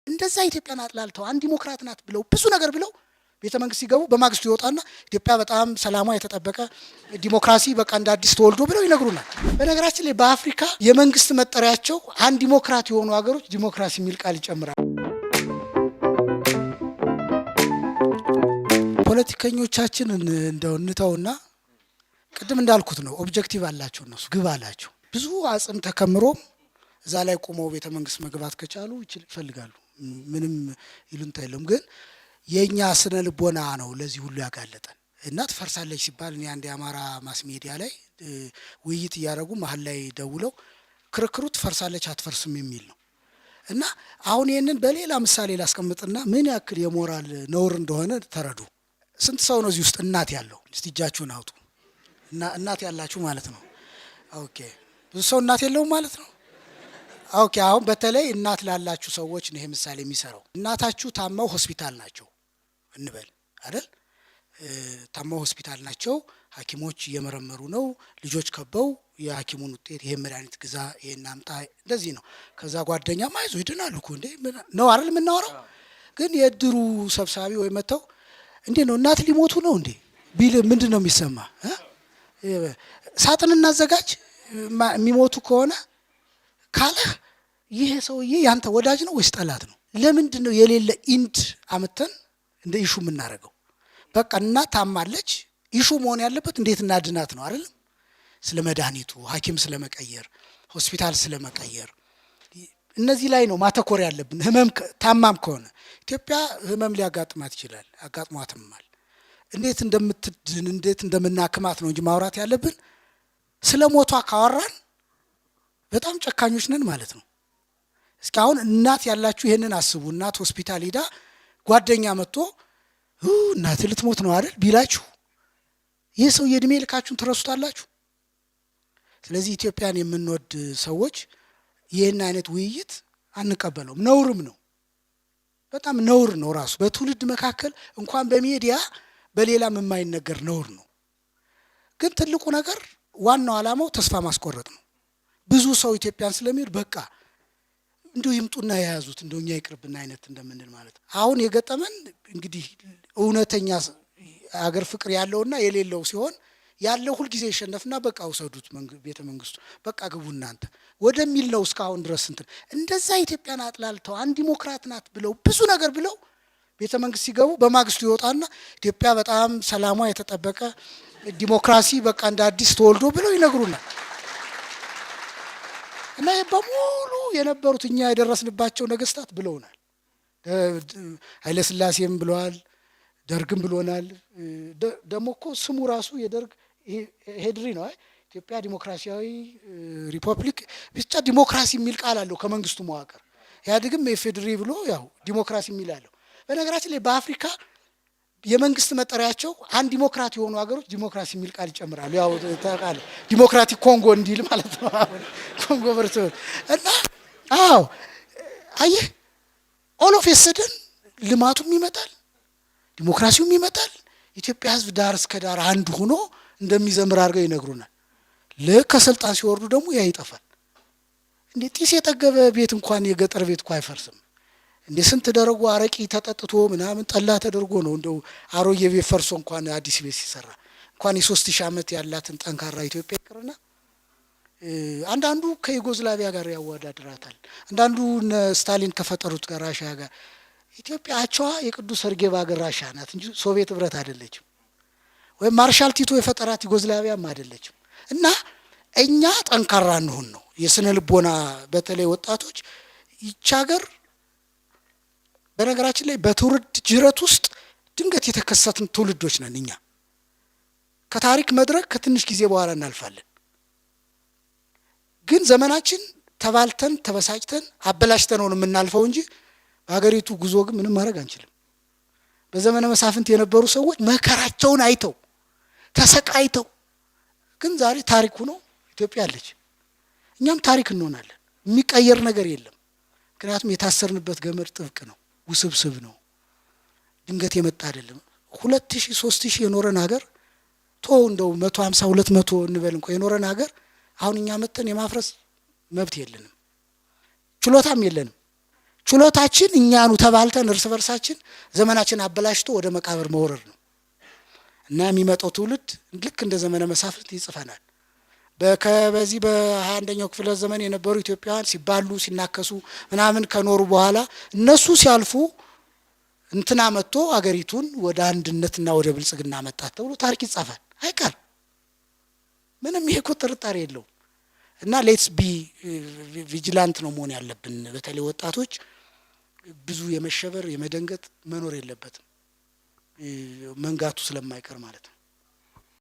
እንደዛ ኢትዮጵያን አጥላልተው አንድ ዲሞክራት ናት ብለው ብዙ ነገር ብለው ቤተ መንግስት ሲገቡ በማግስቱ ይወጣና ኢትዮጵያ በጣም ሰላሟ የተጠበቀ፣ ዲሞክራሲ በቃ እንደ አዲስ ተወልዶ ብለው ይነግሩናል። በነገራችን ላይ በአፍሪካ የመንግስት መጠሪያቸው አንድ ዲሞክራት የሆኑ ሀገሮች ዲሞክራሲ የሚል ቃል ይጨምራል። ፖለቲከኞቻችን እንደው እንተውና ቅድም እንዳልኩት ነው። Objective አላቸው እነሱ፣ ግብ አላቸው። ብዙ አጽም ተከምሮም እዛ ላይ ቆመው ቤተ መንግስት መግባት ከቻሉ ይፈልጋሉ። ምንም ይሉንታ የለውም። ግን የእኛ ስነ ልቦና ነው ለዚህ ሁሉ ያጋለጠን። እና ትፈርሳለች ሲባል እኔ አንድ የአማራ mass media ላይ ውይይት እያደረጉ መሀል ላይ ደውለው ክርክሩ ትፈርሳለች አትፈርስም የሚል ነው። እና አሁን ይህንን በሌላ ምሳሌ ላስቀምጥና ምን ያክል የሞራል ነውር እንደሆነ ተረዱ። ስንት ሰው ነው እዚህ ውስጥ እናት ያለው? እስቲ እጃችሁን አውጡ። እና እናት ያላችሁ ማለት ነው። Okay፣ ብዙ ሰው እናት የለውም ማለት ነው። Okay፣ አሁን በተለይ እናት ላላችሁ ሰዎች ነው ይሄ ምሳሌ የሚሰራው። እናታችሁ ታመው ሆስፒታል ናቸው እንበል አይደል? ታመው ሆስፒታል ናቸው። ሐኪሞች እየመረመሩ ነው። ልጆች ከበው የሐኪሙን ውጤት ይሄን መድኃኒት ግዛ፣ ይሄን አምጣ፣ እንደዚህ ነው። ከዛ ጓደኛም አይዞህ ይድናሉ እኮ እንዴ ነው አይደል የምናወራው። ግን የእድሩ ሰብሳቢ ወይ መጥተው እንዴ ነው እናት ሊሞቱ ነው እንዴ ቢል ምንድን ነው የሚሰማ? ሳጥን እናዘጋጅ የሚሞቱ ከሆነ ካለህ ይሄ ሰውዬ ያንተ ወዳጅ ነው ወይስ ጠላት ነው? ለምንድን ነው የሌለ end አምጥተን እንደ issue የምናደርገው? በቃ እናት ታማለች። Issue መሆን ያለበት እንዴት እናድናት ነው አይደለም? ስለ መድኃኒቱ፣ ሐኪም ስለመቀየር፣ ሆስፒታል ስለመቀየር እነዚህ ላይ ነው ማተኮር ያለብን። ህመም ታማም ከሆነ ኢትዮጵያ ህመም ሊያጋጥማት ይችላል፣ አጋጥሟትማል። እንዴት እንደምትድን፣ እንዴት እንደምናክማት ነው እንጂ ማውራት ያለብን። ስለ ሞቷ ካወራን በጣም ጨካኞች ነን ማለት ነው። እስኪ አሁን እናት ያላችሁ ይሄንን አስቡ። እናት ሆስፒታል ሂዳ ጓደኛ መጥቶ እናት ልትሞት ነው አይደል ቢላችሁ ይህ ሰው የእድሜ ልካችሁን ትረሱታላችሁ። ስለዚህ ኢትዮጵያን የምንወድ ሰዎች ይህን አይነት ውይይት አንቀበለውም። ነውርም ነው፣ በጣም ነውር ነው። ራሱ በትውልድ መካከል እንኳን በሚዲያ በሌላም የማይነገር ነውር ነው። ግን ትልቁ ነገር ዋናው ዓላማው ተስፋ ማስቆረጥ ነው። ብዙ ሰው ኢትዮጵያን ስለሚወድ በቃ እንዲሁ ይምጡና የያዙት እንደው እኛ ይቅርብና አይነት እንደምንል ማለት ነው። አሁን የገጠመን እንግዲህ እውነተኛ አገር ፍቅር ያለውና የሌለው ሲሆን ያለው ሁልጊዜ ይሸነፍና በቃ ውሰዱት ቤተ መንግስቱ በቃ ግቡ እናንተ ወደሚል ነው። እስካሁን ድረስ እንትን እንደዛ ኢትዮጵያን አጥላልተው አንድ ዲሞክራት ናት ብለው ብዙ ነገር ብለው ቤተ መንግስት ሲገቡ በማግስቱ ይወጣና ኢትዮጵያ በጣም ሰላሟ የተጠበቀ፣ ዲሞክራሲ በቃ እንደ አዲስ ተወልዶ ብለው ይነግሩናል። እና በሙሉ የነበሩት እኛ የደረስንባቸው ነገስታት ብለውናል። ኃይለስላሴም ብለዋል፣ ደርግም ብሎናል። ደግሞ እኮ ስሙ ራሱ የደርግ ሄድሪ ነው። ኢትዮጵያ ዲሞክራሲያዊ ሪፐብሊክ ብቻ ዲሞክራሲ የሚል ቃል አለው ከመንግስቱ መዋቅር። ኢህአዴግም ኢፌዴሪ ብሎ ያው ዲሞክራሲ የሚል አለው። በነገራችን ላይ በአፍሪካ የመንግስት መጠሪያቸው አንድ ዲሞክራት የሆኑ ሀገሮች ዲሞክራሲ የሚል ቃል ይጨምራሉ። ያው ታውቃለህ፣ ዲሞክራቲክ ኮንጎ እንዲል ማለት ነው። ኮንጎ በርስ እና አዎ አየህ፣ all of a sudden ልማቱም ይመጣል፣ ዲሞክራሲውም ይመጣል። ኢትዮጵያ ህዝብ ዳር እስከ ዳር አንድ ሆኖ እንደሚዘምር አድርገው ይነግሩናል። ልክ ከስልጣን ሲወርዱ ደግሞ ያ ይጠፋል። እንዴ ጢስ የጠገበ ቤት እንኳን የገጠር ቤት እኮ አይፈርስም። እንዴ ስንት ደረጉ አረቂ ተጠጥቶ ምናምን ጠላ ተደርጎ ነው እንደው አሮጌ ቤት ፈርሶ እንኳን አዲስ ቤት ሲሰራ፣ እንኳን የ3000 ዓመት ያላትን ጠንካራ ኢትዮጵያ ይቅርና አንዳንዱ ከዩጎዝላቪያ ጋር ያወዳድራታል። አንዳንዱ ስታሊን ከፈጠሩት ጋር ራሽያ ጋር። ኢትዮጵያ አቻዋ የቅዱስ ሰርጌይ ሀገር ራሽያ ናት እንጂ ሶቪየት ህብረት አይደለችም። ወይም ማርሻል ቲቶ የፈጠራት ዩጎዝላቪያም አይደለችም። እና እኛ ጠንካራ እንሁን ነው የስነ ልቦና በተለይ ወጣቶች። ይቺ ሀገር በነገራችን ላይ በትውልድ ጅረት ውስጥ ድንገት የተከሰትን ትውልዶች ነን። እኛ ከታሪክ መድረክ ከትንሽ ጊዜ በኋላ እናልፋለን። ግን ዘመናችን ተባልተን ተበሳጭተን አበላሽተን ነው የምናልፈው እንጂ በሀገሪቱ ጉዞ ግን ምንም ማድረግ አንችልም። በዘመነ መሳፍንት የነበሩ ሰዎች መከራቸውን አይተው ተሰቃይተው ግን ዛሬ ታሪክ ሆኖ ኢትዮጵያ አለች። እኛም ታሪክ እንሆናለን። የሚቀየር ነገር የለም። ምክንያቱም የታሰርንበት ገመድ ጥብቅ ነው፣ ውስብስብ ነው። ድንገት የመጣ አይደለም። 2000 3000 የኖረን ሀገር ቶ እንደው 150 200 እንበል እንኳ የኖረን ሀገር አሁን እኛ መጥተን የማፍረስ መብት የለንም፣ ችሎታም የለንም። ችሎታችን እኛኑ ተባልተን እርስ በርሳችን ዘመናችን አበላሽቶ ወደ መቃብር መውረድ ነው። እና የሚመጣው ትውልድ ልክ እንደ ዘመነ መሳፍንት ይጽፈናል። በዚህ በ21ኛው ክፍለ ዘመን የነበሩ ኢትዮጵያውያን ሲባሉ ሲናከሱ ምናምን ከኖሩ በኋላ እነሱ ሲያልፉ እንትና መጥቶ አገሪቱን ወደ አንድነትና ወደ ብልጽግና መጣት ተብሎ ታሪክ ይጻፋል። አይቀር፣ ምንም ይሄ እኮ ጥርጣሬ የለውም። እና let's be vigilant ነው መሆን ያለብን። በተለይ ወጣቶች ብዙ የመሸበር የመደንገጥ መኖር የለበትም፣ መንጋቱ ስለማይቀር ማለት ነው።